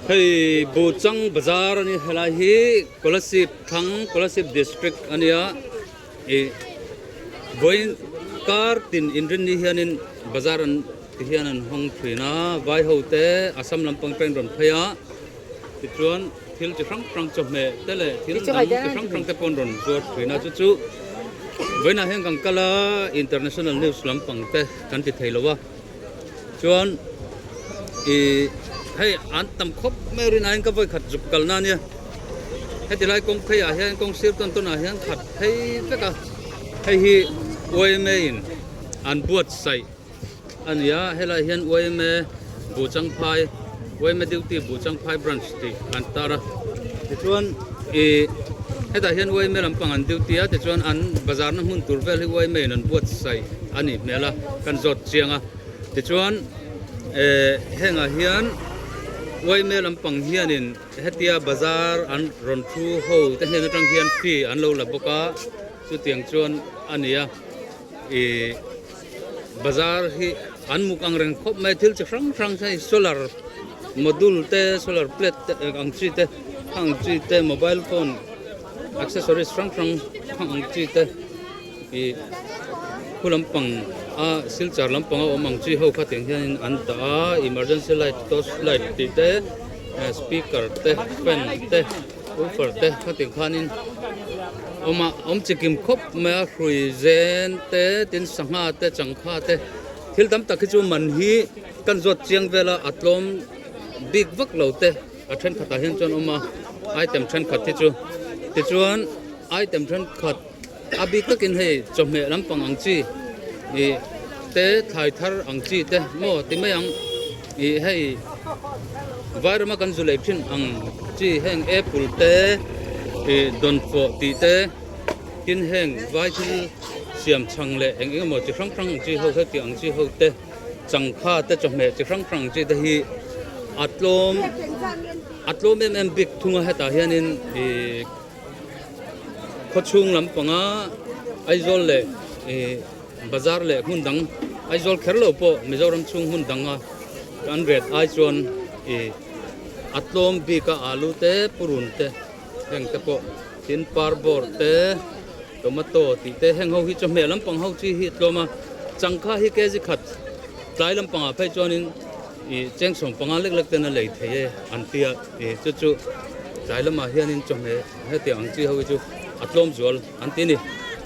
Hei Buchang bazar a ni helai hi Kolasib thlang Kolasib district a nia ih vawiin kar tin inrinni hianin bazar an ti hian an hawng thin a vai ho te Assam lampang train rawn phei a tichuan thil chi hrang hrang chawhmeh te leh thil dang chi hrang hrang te pawh an rawn zuar thin a chu chu vawiinah hian kan kal a international news lampang te kan ti thei lo a. Chuan ih hei an tam khawp mai rin aiin ka vawi khat zuk kalna a nia heti lai kawng phei ah hian kawng sir tawn tawn ah hian khat phei vek a hei hi yma in an buatsaih a ni a helai hian yma Buhchangphai yma duty Buhchangphai branch tih an tar a tichuan ih hetah hian yma lampang an duty a tichuan an bazar na hmun tur vel hi yma in an buatsaih a nih hmel a kan zawt chiang a tichuan eh hengah hian yma lampang hianin hetia bazar an rawn thu ho te hnen atang hian fee an lo la bawk a chutiang chuan a ni a ih bazar hi an muk ang reng khawp mai thil chi hrang hrang hei solar module te solar plate te ang chi te khang chi te mobile phone accessories hrang hrang khang ang chi te. Ih khu lampang a silchar lampang a awm ang chi ho kha tiang hianin an dah a emergency light torch light tih te eh speaker te fan te woofer te khatiang khanin awm a awm chikim khawp mai a hrui zen te tin sangha te changkha te thil tam tak hi chu man hi kan zawt chiang vel a a tlawm bik vak lo te a thenkhatah hian chuan awm a item thenkhat hi chu tichuan item thenkhat. A bik takin hei chawhmeh lampang ang chi ih te thlai thar ang chi te maw ti mai ang ih hei vairama kan zu lei thin ang chi heng apple te ih dawnfawh tih te tin heng vai thil siam chhang leh eng eng emaw chi hrang hrang ang chi ho heti ang chi ho te changkha te chawhmeh chi hrang hrang ang chi te hi a tlawm a tlawm em em bik thung a hetah hianin ih. Khawchhung lampanga Aizawl leh ih bazar leh hmun dang Aizawl kher lo pawh Mizoram chhung hmun danga kan ret ai chuan ih a tlawm bik a alu te purun te heng te pawh tin parbawr te tomato tih te heng ho hi chawhmeh lampang ho chi hi a tlawm a changkha hi kg khat tlai lampangah phei chuanin ih cheng sawm panga lek lek ten a lei thei e an tia ih chu chu tlai lamah hianin chawhmeh hetiang ang chi ho hi chu a tlawm zual an ti a ni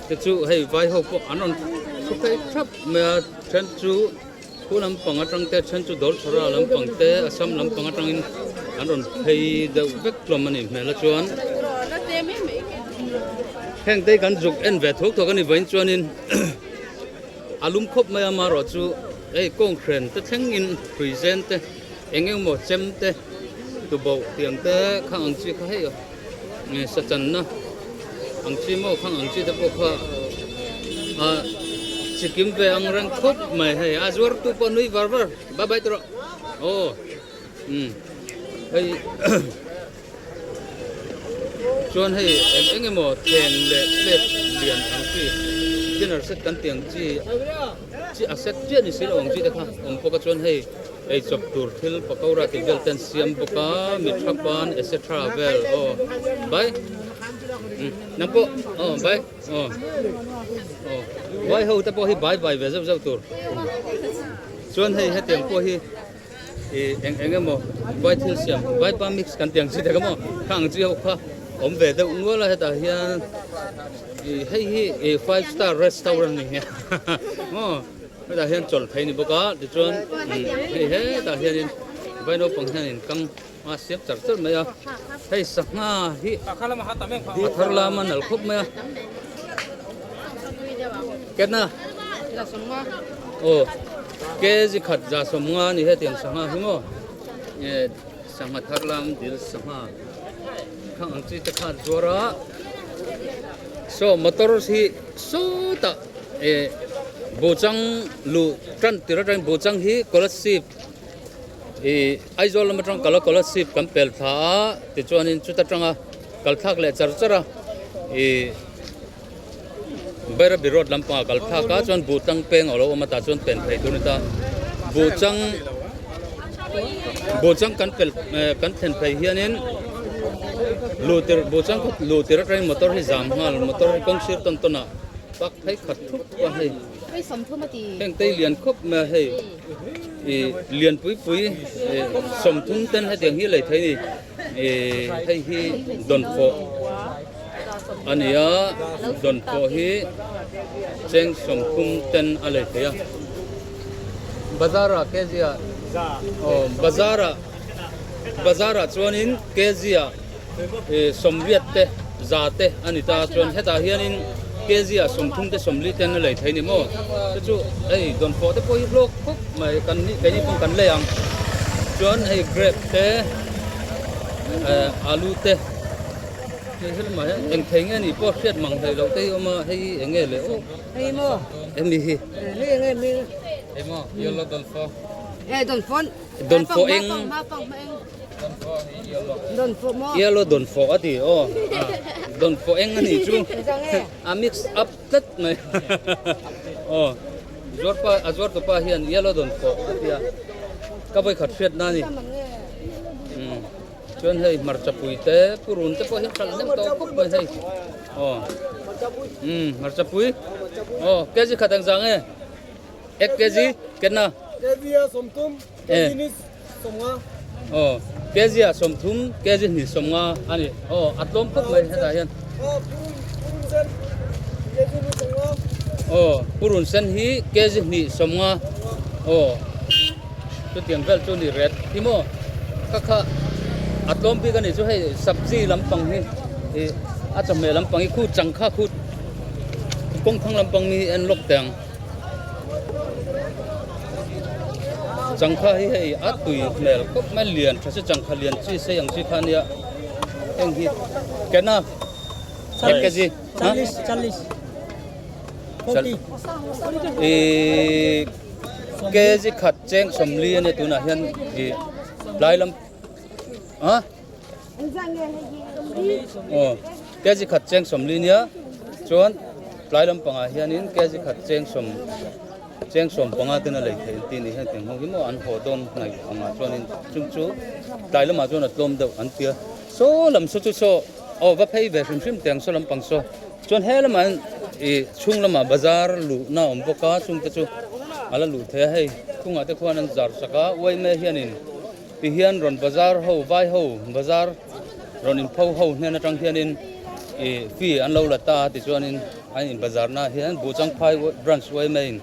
te chu hei vai ho pawh an rawn thu phei thap mai a then chu khu lampang atang te then chu dawlchhara lampang te assam lampang atangin an rawn phei deuh vek hlawm a nih hmel a chuan heng te hi kan zuk en ve thuak thuak a ni vawiin chuanin a lum khawp mai a amaherawh chu hei kawng hren te thlengin hrui zen te eng eng emaw chem te tuboh tiang te khang ang chi kha hei nge sachanna ang chi maw khang ang chi te pawh kha a chikim ve ang reng khawp mai hei a zuar tu pawh nui var var bye bye tawh aw umm hei Chuan hei eng eng emaw thleng leh plate lian ang chi dinner set kan tih ang chi chi a set chiah ni si lo ang chi te kha awm bawk a chuan hei eichawp tur thil pakora tih vel te an siam bawk a mitha pan etc vel aw bai nang pawh aw bai aw aw vai ho te pawh hi bai bai ve zeuh zeuh tur chuan hei hetiang pawh hi. Ih eng eng emaw vai thil siam vaipa mix kan tih ang chi te kha maw kha ang chi ho kha awm ve deuh nual a hetah hian ih hei hi ih five star restaurant ni nge maw hetah hian chawlh thei ni bawk a tichuan hei hetah hianin vai naupang hianin kang a siam char char mai a hei sangha hi a thar lam a nalh khawp mai a ketna aw kg khat za sawmnga a ni hetiang sangha hi maw eh sangha thar lam dil sangha khang ang chi te kha an zuar a saw motor hi sawtah eh buhchang luh tan tir atangin buhchang hi kolasib Ih Aizawl lam atang kal a scholarship kan pel thla a tichuanin chuta tanga kal thlak leh char char a ih Bairabi road lampangah kal thlak a chuan buh tlang peng a lo awm a tah chuan pen thei tur a ni ta buh chang. Buhchang kan pel kan thlen phei hianin luh tirh Buhchang khaw luh tirh atangin motor hi zam nghal motor hi kawng sir tawn tawn ah pak phei khat thup a hei heng te hi lian khawp mai a hei ih lian pui pui ih sawmthum ten hetiang hi lei thei a ni ih hei hi dawnfawh a ni a dawnfawh hi cheng sawmthum ten a lei thei a. Bazar ah kg ah aw bazar ah bazar ah chuanin kg ah ih sawmriat te za te a ni ta chuan hetah hianin kg ah sawmthum te sawmli ten a lei thei a ni maw chu chu hei dawnfawh te pawh hi hlawk khawp mai kan ni keini pawh kan lei ang chuan hei grape te eh alu te hei helamah hian eng thei nge nih pawh hriat mang hlei loh te hi a awm a hei hi eng nge le aw. Hei maw? Emi hi. Hei eng emi? Hei maw? Yellow donfo. Eh donfon. Donfo eng. Donfo Donfo maw? Yellow donfo a ti aw. Donfo eng a nih chu. A mix up tlat mai. Aw. Zuar pa a zuar tu pa hian yellow donfo a ti a. Ka vawi khat hriat na ni. Chuan hei hmarcha pui te purun te pawh hi a hralh hnem tawh khawp mai hei aw umm hmarcha pui aw kg khat ang zang e ek kg kenna kg a sawmthum kg ni sawmnga aw kg a sawmthum kg hnih sawmnga a ni aw a tlawm khawp mai hetah hian aw purun purun sen kg ni sawmnga aw purun sen hi kg hnih sawmnga aw Chutiang vel chu ni ret hi maw kha kha a tlawm bik a nih chu hei sabzi lampang hi ih a chawhmeh lampang hi khu changkha khu kawng thlang lampang mi hi en lawk teh ang changkha hi hei a tui hmel khawp mai lian tha si changkha lian chi sei ang chi kha a nia heng hi kena ek kg ha ih. Kg khat cheng sawmli a nia tunah hian ih tlai lam a aw kg khat cheng sawmli nia chuan tlai lampangah hianin kg khat cheng sawm cheng sawm panga ten a lei theih an tih ni hian tiang ho hi maw an haw dawn hnaih angah chuanin chung chu tlai lamah chuan a tlawm deuh an tia saw lam saw chu saw aw va phei ve hrim hrim teh ang saw lampang saw. Chuan he lamah hian ih chhung lamah bazar luhna a awm bawk a chungte chu a la luh thei a hei chungah te khuan an zar sak a uaime hianin ti hian rawn bazar ho vai ho bazar rawn inpho ho hnen atang hianin ih fee an lo la ta a tichuanin an in bazar naah hian Buhchangphai branch uaime in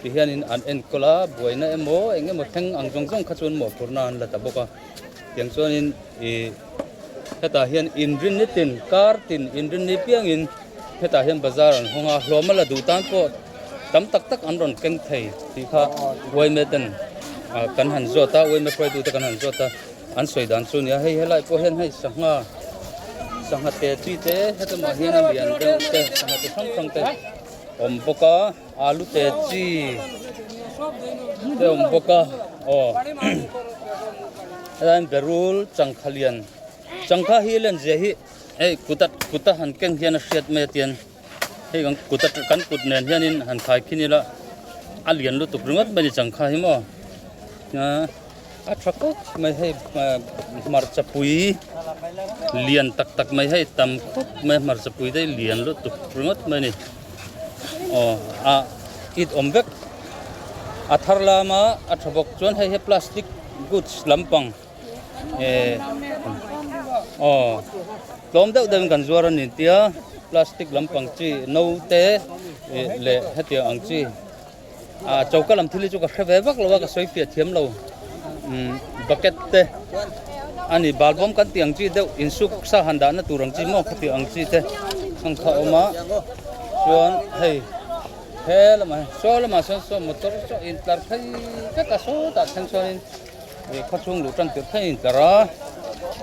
ti hianin an enkawl a buaina emaw eng emaw thleng ang zawng zawng kha chuan mawhphurhna an la ta bawk a tiang chuanin ih. Hetah hian inrinni tin kar tin inrinni piangin hetah hian bazar an hawng a, hlawm a la duh tan pawh tam tak tak an rawn keng thei tih kha uaime ten kan han zawt a, uaime hruaitute kan han zawt a, an sawi dan chu a ni a, hei helai pawh hian hei sangha sangha te chi te helamah hian a lian deuh te sangha chi hrang hrang te awm bawk a, alu te chi te awm bawk a aw. Helaiin berul changkha lian changkha hi len zia hi hei kuta kuta han keng hian a hriat mai a tian hei kan kuta kan kut nen hianin han khai khin ila a lian lutuk ringawt mai a ni changkha hi maw a tha khawp mai hei hmarcha pui lian tak tak mai hei tam khawp mai hmarcha pui te hi lian lutuk ringawt mai a ni aw a it awm vek a thar lama a tha bawk chuan hei hi plastic goods lampang eh aw tlawm deuh deuhin kan zuar a ni tia plastic lampang chi no te ih leh hetiang ang chi ah choka lam thil hi chu ka hre ve vak lo a ka sawi fiah thiam lo umm bucket te a ni balbawm kan tih ang chi deuh insuk sa han dahna tur ang chi maw khatiang ang chi te ang kha a awm a chuan hei. He lamah hian saw lamah sawn saw motor saw intlar phei vek a sawtah thleng chuanin ih khaw chhung luh tan tirh thleng a intlar a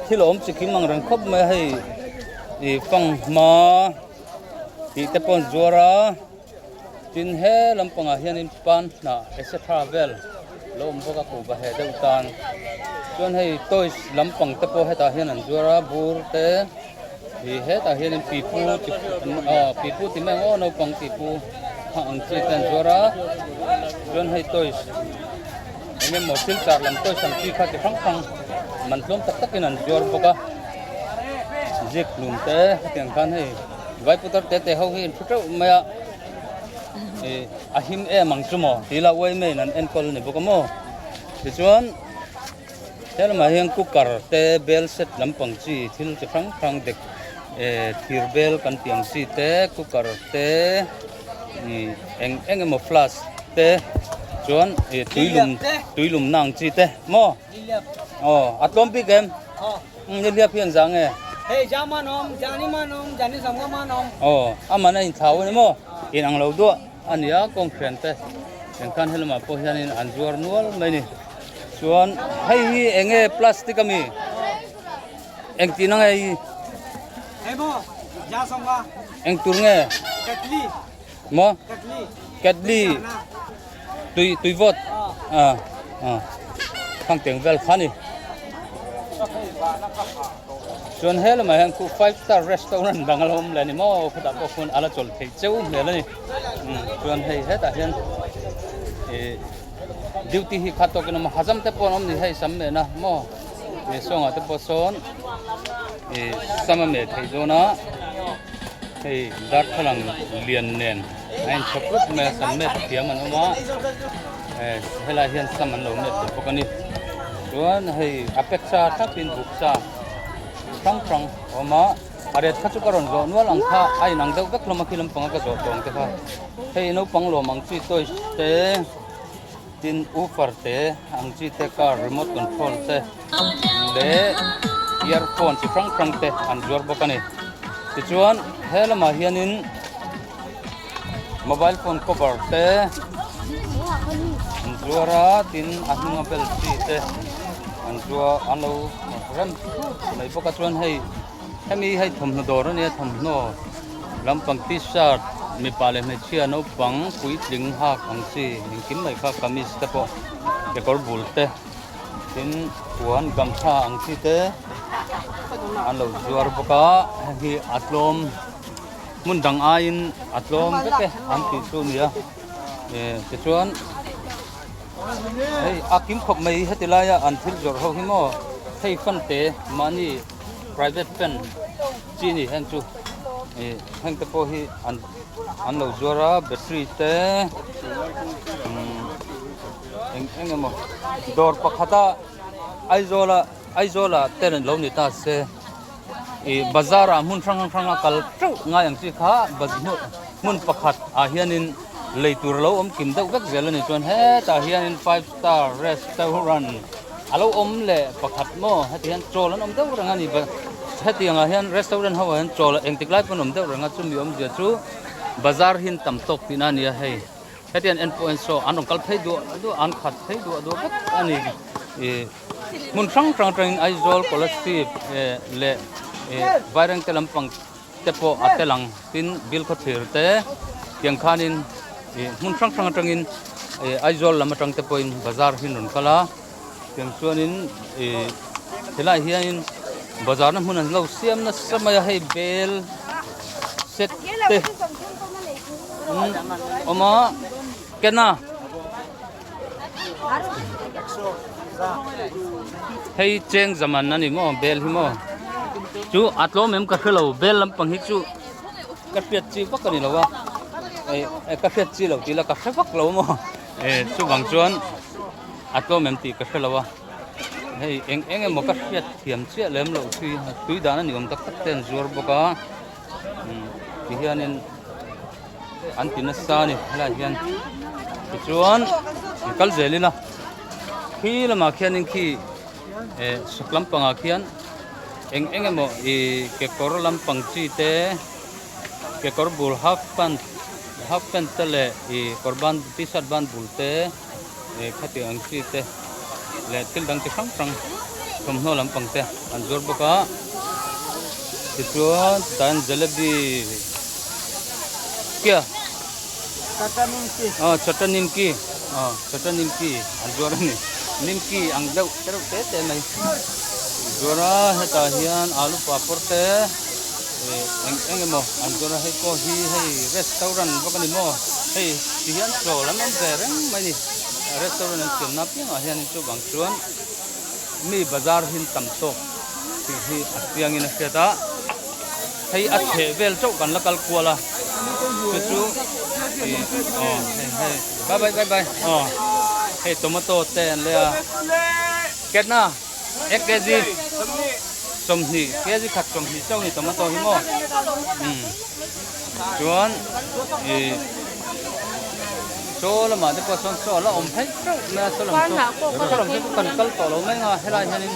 thil a awm chi kim ang reng khawp mai a hei ih fanghma tih te pawh an zuar a tin he lampangah hianin pan hnah etc vel lo awm bawk a kuhva heh deuh tan chuan hei toys lampang te pawh hetah hian an zuar a bur te. Ih hetah hianin pipu chi aw pipu ti mai ang aw naupang pipu kha ang chi te an zuar a chuan hei toys Eng emaw silchar lam toys ang chi kha chi hrang hrang man tlawm tak takin an zuar bawk a. Zik hlum te hetiang khan hei vai putar te te ho hi an thu teuh mai a. Ih a him em ang chu maw tih lah uai maiin an enkawl a ni bawk a maw. Tichuan he lamah hian cooker te bel set lampang chi thil chi hrang hrang dek eh thir bel kan tih ang chi te cooker te ih eng eng emaw flask te chuan ih tuilum tuilum na ang chi te maw aw a tlawm bik em nihliap hi an zah nge aw a man a inthlau a ni maw inang lo duah a ni a kawnghren te engkhan helamah pawh hianin an zuar nual mai a ni chuan hei hi eng nge plastic ami eng tihna nge hei eng tur nge maw ketli tui tui vawt a a khang teng vel kha a ni chuan he lamah hian khu five star restaurant dang a lo awm leh a ni maw khutah pawh khuan a la chawl thei cheu hmel a ni chuan hei hetah hian ih duty hi khat tawkin a awm a hazam te pawh an awm ni hei sam mehna maw ih sawngah te pawh sawn ih sam a meh theih dawn a hei darthlalang lian nen a inchhawp rup mai a sam met thiam an awm a eh helai hian sam an lo met thei bawk a ni chuan hei a pack sa thlapin buk sa hrang hrang a awm a a ret kha chu ka rawn zawh nual ang kha a inang deuh vek hlawm a khi lampanga ka zawh tawng te kha hei naupang lawm ang chi toys te tin woofer te ang chi te car remote control te leh earphone chi hrang hrang te an zuar bawk a ni tichuan he lamah hianin mobile phone cover te an zuar a tin a hnunga bel chi te an zuar an lo rem mai bawk a chuan hei hemi hei thawmhnaw dawr a nia thawmhnaw lampang t-shirt mipa leh hmeichhia naupang puitling hak ang chi engkim mai kha kamis te pawh kekawr bul te tin puan gamchha ang chi te an lo zuar bawk a hei hi a tlawm. Hmun dang aiin a tlawm vek e an tih chu a ni a eh tichuan hei a kim khawp mai heti laia an thil zawrh ho hi maw hei fan te mahni private fan chi a ni heng chu ih heng te pawh hi an an lo zuar a battery te umm eng eng emaw dawr pakhata Aizawla Aizawla ten an lo ni ta se. Ih bazar ah hmun hrang hrang a kal teuh ngai ang chi kha hmun pakhat ah hianin lei tur a lo awm kim deuh vek zel a ni chuan hetah hianin five star restaurant a lo awm leh pakhat maw heti hian chawl an awm deuh reng a ni hetiang ah hian restaurant ho ah hian chawl engtik lai pawn a awm deuh reng a chumi awmzia chu bazar hi an tam tawk tihna a ni a hei hetiang en pawh hian saw an rawn kal phei duah duah an khat phei duah duah vek a ni ih. Hmun hrang hrang atangin Aizawl Kolasib leh Vairengte lampang te pawh a tel ang tin Bilkhawthlir te tiang khanin hmun hrang hrang atangin Aizawl lam atang te pawhin bazar hi an rawn kal a tiang chuanin helaiah hianin bazar na hmun an lo siam nasa mai a hei bel set te an awm a kena. Hei cheng zaman a ni maw bel hi maw chu a tlawm em ka hrelo bel lampang hi chu ka hriat chi vak a ni lo a eh ka hriat chi lo tih la ka hre vak lo maw eh chuvang chuan a tlawm em tih ka hrelo a hei eng eng emaw ka hriat thiam chiah lem loh thui tui dan a ni awm tak tak te an zuar bawk a ti hianin. An ti nasa a ni helaiah hian tichuan an kal zel ila khi lamah khianin khi eh suk lampangah khian eng eng emaw ih kekawr lampang chi te kekawr bul half pant half pant te leh ih kawr ban t-shirt ban bul te eh khatiang ang chi te leh thil dang chi hrang hrang thawmhnaw lampang te an zuar bawk a tichuan tan jalebi kia aw chota nimki aw chota nimki an zuar a ni nimki ang deuh te reuh te te mai zuar a hetah hian alu papawr te ih eng eng emaw an zuar a hei pawh hi hei restaurant bawk a ni maw hei ti hian chawl an awm ve reng mai a ni. Restaurant an siamna piangah hianin chuvang chuan mi bazar hin tam tawk tih hi a chiangin a hriat a, hei a chheh vel chauh kan la kal kual a, chu chu ih aw hei hei bye bye bye bye aw hei tomato te an lei a ketna ek kg 20 kg khat 20 chauh a ni tomato hi maw umm chuan ih chaw lamah te pawh sawn chaw a la awm phei teuh mai a saw lam chu saw lam chu kan kal tawh lo mai ang a helai hianin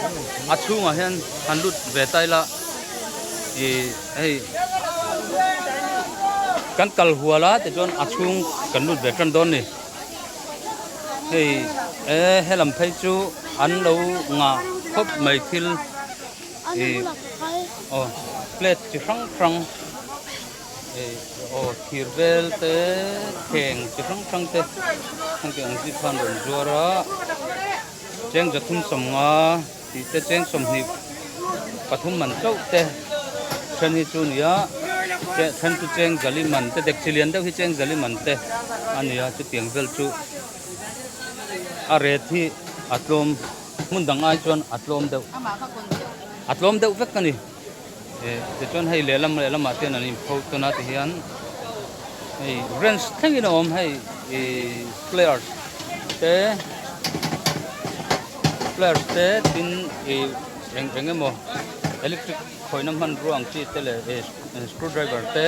a chhungah hian han lut ve ta ila ih hei kan kal hual a tichuan a chhung kan lut ve tan dawn a ni hei e helam phei chu an lo ngah khawp mai thil ih aw plate chi hrang hrang. Aw thir vel te thleng chi hrang hrang te heng ang chi khan rawn zuar a cheng zathum 50 tih te cheng 23 man chauh te then hi chu nia then chu cheng zali man te dekchi lian deuh hi cheng zali man te a ni a chutiang vel chu a ret hi a tlawm hmun dang ai chuan a tlawm deuh a tlawm deuh vek a ni. Tichuan hei lehlam lehlamah te hian an inpho tawn a tihian hei wrench thlengin a awm hei ih pliers te pliers te tin ih eng eng emaw electric khawihna hmanrua ang chi te leh ih screw driver te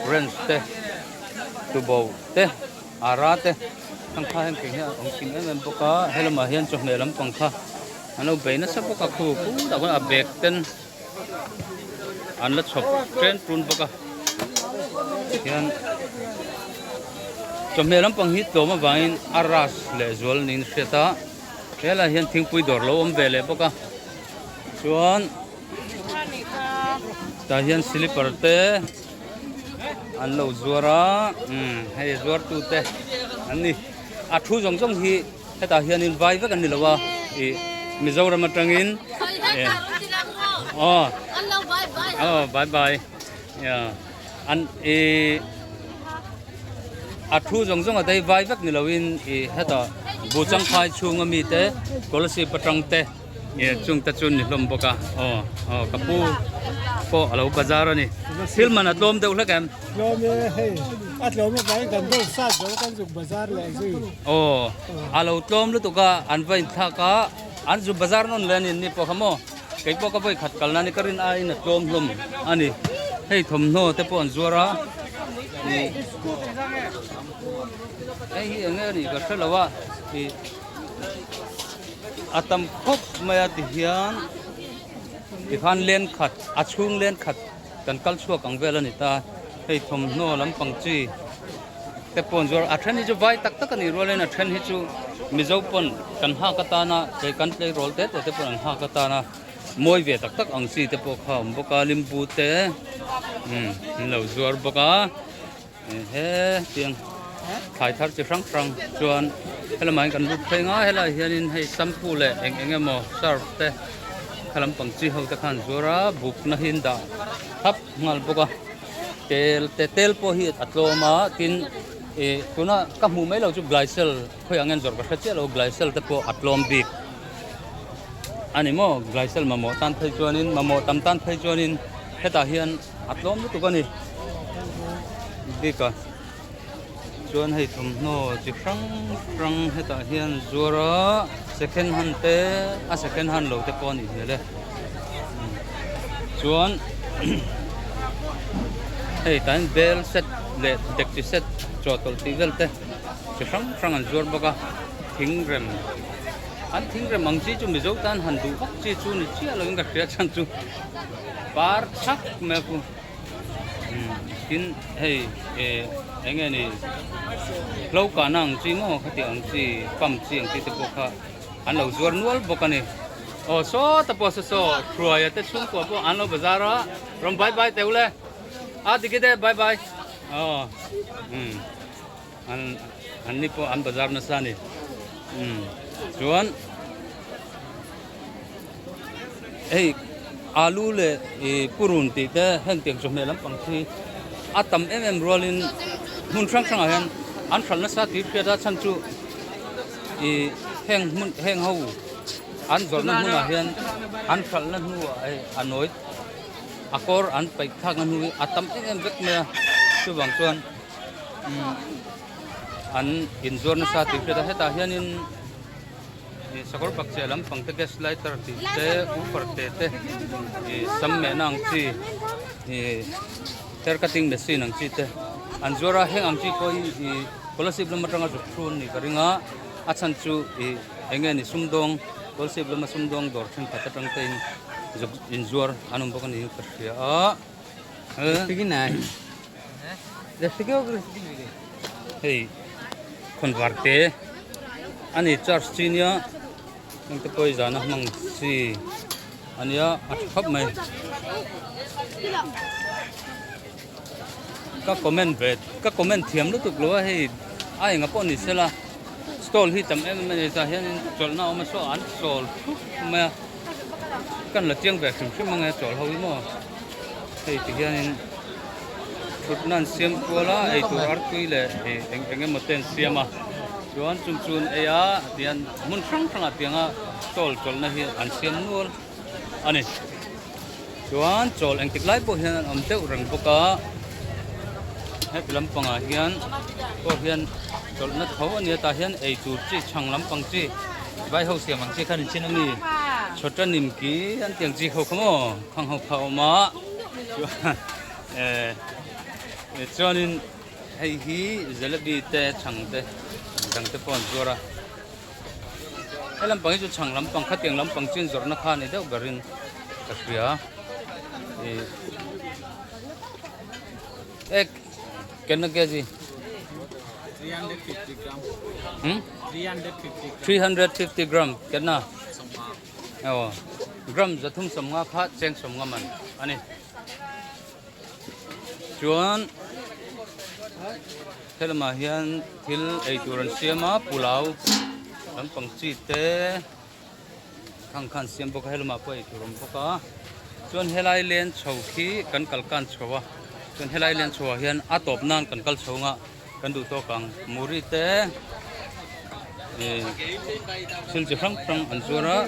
wrench te tuboh te ara te heng kha heng hi a awm kim em em bawk a helamah hian chawhmeh lampang kha an lo bei nasa bawk a khu khutah khuan a bag ten an la chhawp ṭen ṭun bawk a hian chawhmeh lampang hi tlawm avangin a ras leh zual niin a hriat a helaiah hian thingpui dawr lo awm ve leh bawk a chuan tah hian slipper te an lo zuar a umm hei zuar tu te an ni a thu zawng zawng hi. Hetah hianin vai vek an ni lo a, ih Mizoram atangin aw aw bye bye an ih a thu zawng zawng a dei vai vek ni loin ih hetah Buhchangphai chhunga mite Kolasib atang te. Nge chung te chu ni hlawm bawk a aw aw ka pu pawh a lo bazar a ni thil man a tlawm deuh hlek em tlawm e hei a tlawm avangin kan dawr sat zo kan zuk bazar leh zui aw a lo tlawm lutuk a an va inthlak a an zu bazar nawn leh a ni ni pawh kha maw kei pawh ka vawi khat kalna ni ka rin aiin a tlawm hlawm a ni hei thawmhnaw te pawh an zuar a ih hei hi eng nge a nih ka hre lo a ih. A tam khawp mai a tihian tikhan len khat a chhung len khat kan kal chhuak ang vel a ni ta hei thawmhnaw lampang chi te pawh an zuar a then hi chu vai tak tak a nih rualin a then hi chu mizo pawn kan hak atana tlei kan tleirawl te te te pawn an hak atana mawi ve tak tak ang chi te pawh kha a awm bawk a limbu te umm an lo zuar bawk a. He tiang thlai thar chi hrang hrang chuan helamah hian kan lut phei nga helaiah hianin hei shampoo leh eng eng emaw surf te kha lampang chi ho te khan zuar a bukna hi an dah thap nghal bawk a tel te tel pawh hi a tlawm a tin ih tuna ka hmuh mai lo chu glycel khawiah nge an zawrh ka hre chiah lo glycel te pawh a tlawm bik a ni maw glycel mamawh tan phei chuanin mamawh tam tan phei chuanin hetah hian. A tlawm lutuk a ni bik a chuan hei thawmhnaw chi hrang hrang hetah hian zuar a second hand te a second hand lo te pawh a nih hmel e chuan hei tah hian bel set leh dekchi set chawhtawlh tih vel te chi hrang hrang an zuar bawk a thingrem an thingrem ang chi chu mizo tan han duh vak chi chu ni chiah lovin ka hria chhan chu. Par chhak mai a khu tin hei eh eng nge ni hlo kahna ang chi maw khati ang chi pump chi ang chi te pawh kha an lo zuar nual bawk a ni aw sawta pawh saw saw hruaia te chhungkua pawh an lo bazar a rawn bye bye teuh le a tikite bye bye aw umm an an ni pawh an bazar nasa a ni umm chuan. Hei alu leh ih purun tih te heng tiang chawhmeh lampang khi a tam em em rualin hmun hrang hrangah hian an hralh nasa tih hriat a chhan chu Ih heng hmun heng ho an zawrhna hmunah hian an hralhna hnuah hei a nawi a kawr an paih thlakna hnu hi a tam em em vek mai a chuvang chuan umm an inzuar nasa tih hriat a hetah hianin ih sakawr bakcheh lampang te gas lighter tih te woofer te te ih sam mehna ang chi ih hair cutting machine ang chi te an zuar a heng ang chi pawh hi ih scholarship lam atanga zuk thu an nih ka ring a a chhan chu ih eng nge ni sumdawng scholarship lama sumdawng dawr thenkhat atang te in zuk inzuar an awm bawk a niin ka hria a hei khawnvar te a ni charge chi nia heng te pawh hi zana hmang chi a nia a tha khawp mai ka comment ve ka comment thiam lutuk lo a hei a enga pawh ni sela stall hi tam em em a ni tah hianin chawlhna a awm a saw an chawl thup mai a kan la chiang ve hrim hrim ang e chawl ho hi maw hei ti hianin thutna an siam kual a eitur artui leh ih eng eng emaw te an siam a chuan chung chu an ei a tihian hmun hrang hrangah tianga stall chawlhna hi an siam nual a ni chuan chawl engtik lai pawh hian an awm deuh reng bawk a heti lampangah hian pawh hian chawlhna tho a nia tah hian eitur chi chhang lampang chi vai ho siam ang chi khan inchin a mi chhawta nimki an tih ang chi ho kha maw khang ho kha a awm a chuan eh chuanin hei hi jalebi te chhang te dang te pawh an zuar a. He lampang hi chu chhang lampang khatiang lampang chin zawrhna kha a ni deuh berin ka hria ih ek kenna kg hmm 350 gram kenna aw gram 350 kha cheng 50 man ani chuan Helamah hian thil ei tur an siam a pulao lampang chi te khang kha an siam bawk a helamah pawh ei tur a awm bawk a chuan helai len chho khi kan kal kan chho a chuan helai len chho ah hian a tawp nan kan kal chho ang a kan duh tawk ang muri te ih thil chi hrang hrang an zuar a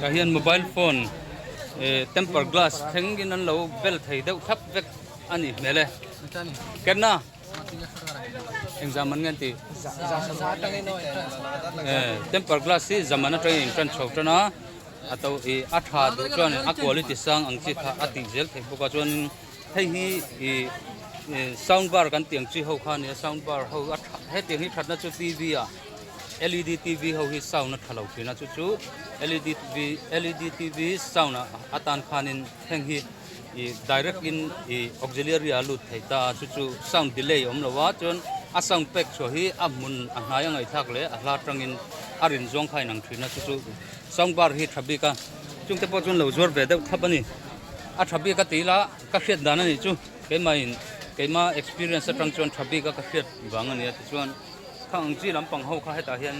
tah hian mobile phone ih temper glass thlengin an lo bel thei deuh thlap vek a ni hmel e kenna engzam an nge an tih eh temper glass hi zaman atangin in tan chho tan a a to ih a tha duh chuan a quality sang ang chi kha a tih zel theih bawk a chuanin hei hi ih sound bar kan tih ang chi ho kha a ni a sound bar ho a tha hetiang hi thatna chu T V ah. Led tv ho hi sound a tha lo thin a chu chu led tv led tv sound ah atan khanin heng hi ih direct in ih auxiliary ah a lut thei ta a chu chu sound delay a awm lo a chuan a sound pek chhuah hi a hmun a hnai a ngaihthlak leh a hla atangin a rin zawng kha a inang thin a chu chu sound bar hi tha bik a chungte pawh chuan lo zuar ve deuh thlap a ni a tha bik a tih ila ka hriat dan a nih chu keimah in keimah experience atang chuan tha bik a ka hriat vang a ni a tichuan. Khang ang chi lampang ho kha hetah hian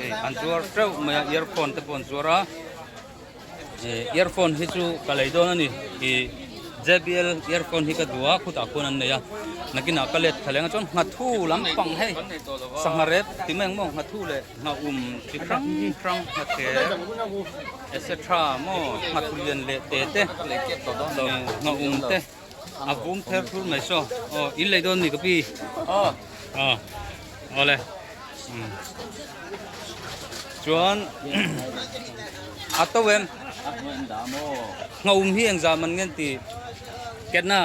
ih an zuar teuh mai a earphone te pawh an zuar a ih earphone hi chu ka lei dawn a ni ih J B L earphone hi ka duh a khutah khuan an nei a nakinah ka let thla leng a chuan nghathu lampang hei sangha rep ti mai ang maw nghathu leh nghaum chi hrang hrang nghathe etc maw nghathu lian leh te te nghaum te. A vum ther thur mai saw aw in lei dawn ni ka pi aw aw awle chuan a to em nghaum hi engzah man ngen ti ketna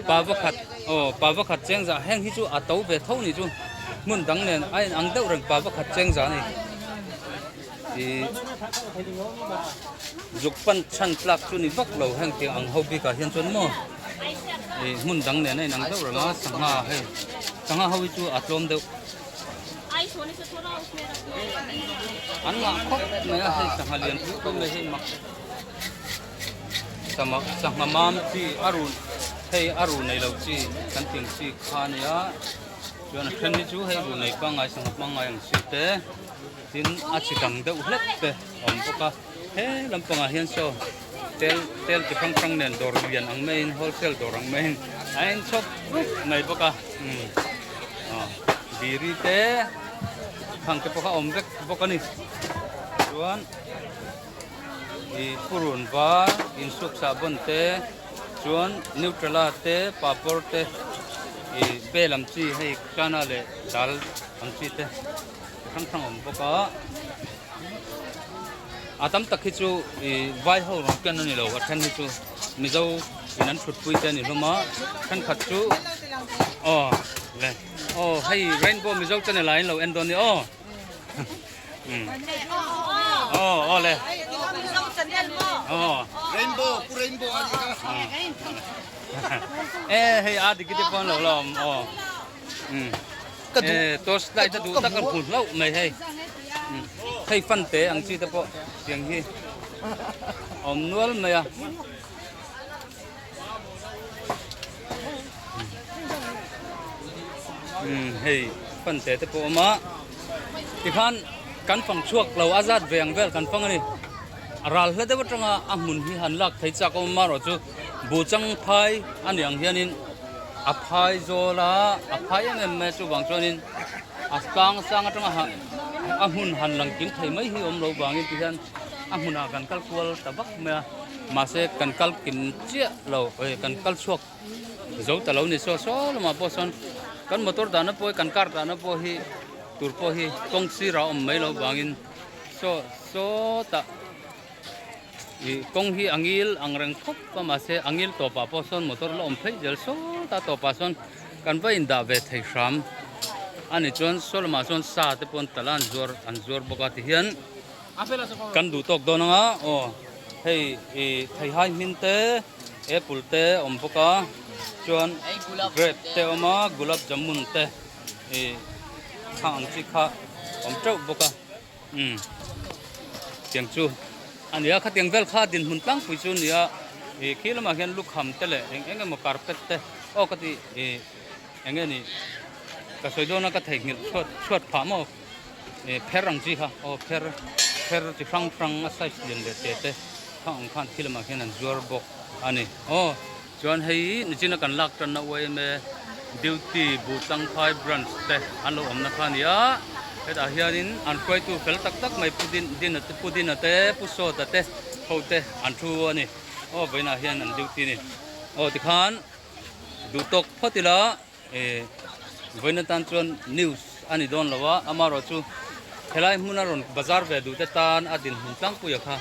pa vakhat aw pa vakhat cheng zah heng hi chu a to ve tho ni chu hmun dang nen a in ang deuh reng pa vakhat cheng zah a ni. Ih zuk pan chhan tlak chu ni vak lo heng tiang ang ho bikah hian chuan maw ih hmun dang nen a inang deuh reng a sangha hei sangha ho hi chu a tlawm deuh an ngah khawp mai a hei sangha lian pui pui mai hi mak sangha mam chi a run hei a ru nei lo chi kan tih ang chi kha a nia chuan a then hi chu hei ru nei pangngai sangha pangngai ang chi te. Tin a chi dang deuh hlek te a awm bawk a he lampangah hian saw tel tel chi hrang hrang nen dawr lian ang maiin wholesale dawr ang maiin a inchhawp rup mai bawk a umm. Biri te khang te pawh kha a awm vek bawk a ni. Chuan ih purun var insuk sahbawn te chuan Nutrela te papawr te ih bel ang chi hei chana leh dal ang chi te chi hrang hrang a awm bawk a. A tam tak hi chu ih vai ho rawn ken a ni lo a then hi chu Mizo in an thutpui te a ni hlawm a thenkhat chu aw le aw hei rainbow Mizo channel ah in lo en dawn a ni aw aw aw le aw Rainbow pu rainbow a ni kha e hei a dik te pawh an lo la awm aw. E torch light a duh tak a hmu hlauh mai hei hei fan te ang chi te pawh tiang hi a awm nual mai a hei fan te te pawh a awm a tikhan kan fang chhuak lo a zat ve ang vel kan fang a ni a ral hla deuh atanga a hmun hi han lak thei chak a awm amaherawhchu Buhchang phai a nih ang hianin a phai zawl a, a phai em em mai a chuvang chuanin a tlang sang atanga ha a hmun han lang kim thei mai hi awm lo vangin ti hian a hmunah kan kal kual ta vak mai a mahse kan kal kim chiah lo eh kan kal chhuak zo ta lo ni saw saw lamah pawh sawn kan motor dahna pawh hi kan car dahna pawh hi tur pawh hi kawng sirah a awm mai lo vangin saw sawtah. Ih kawng hi a ngil ang reng khawp a mahse a ngil tawpah pawh sawn motor la awm phei zel sawt a tawpah sawn kan va indah ve thei hram a ni chuan saw lamah sawn sa te pawh an talh a an zuar an zuar bawk a tihian kan duh tawk dawn anga aw hei ih theihai hmin te apple te a awm bawk a chuan grape te a awm a gulab jamun te ih khang ang chi kha a awm teuh bawk a. Umm tiang chu a nia khatiang vel kha dinhmun tlangpui chu a nia ih khi lamah hian lukham te leh eng eng emaw carpet te aw ka tih ih eng nge ni ka sawi dawn a ka theihnghilh chhuat chhuat phah maw ih pher ang chi kha aw pher pher chi hrang hrang a size lian leh te te kha ang khan khi lamah hian an zuar bawk a ni aw chuan hei nichina kan lak tanna yma duty Buhchangphai branch te an lo awmna kha a ni a hetah hianin an hruaitu fel tak tak mai Pu Din Dina te Pu Dina te Pu Sawta te ho te an thu a ni aw vawiinah hian an duty a ni aw tikhan duh tawk phawt ila Ehh vawiin atan chuan news a ni dawn lo a, amaherawhchu helai hmuna rawn bazar ve duh te tan a dinhmun tlangpuia kha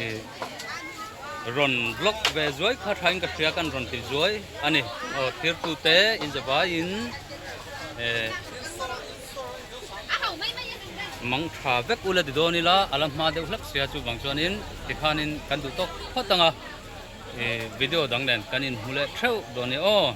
ehh rawn vlog ve zuai kha thain ka hria kan rawn ti zuai a ni. Aw thirtute inzavaiin ehh mang tha vek ula ti dawn ila a la hma deuh hlek sia chuvang chuanin tikhanin kan duh tawk phawt ang a, ehh video dang nen kan inhmu leh theuh dawn e aw.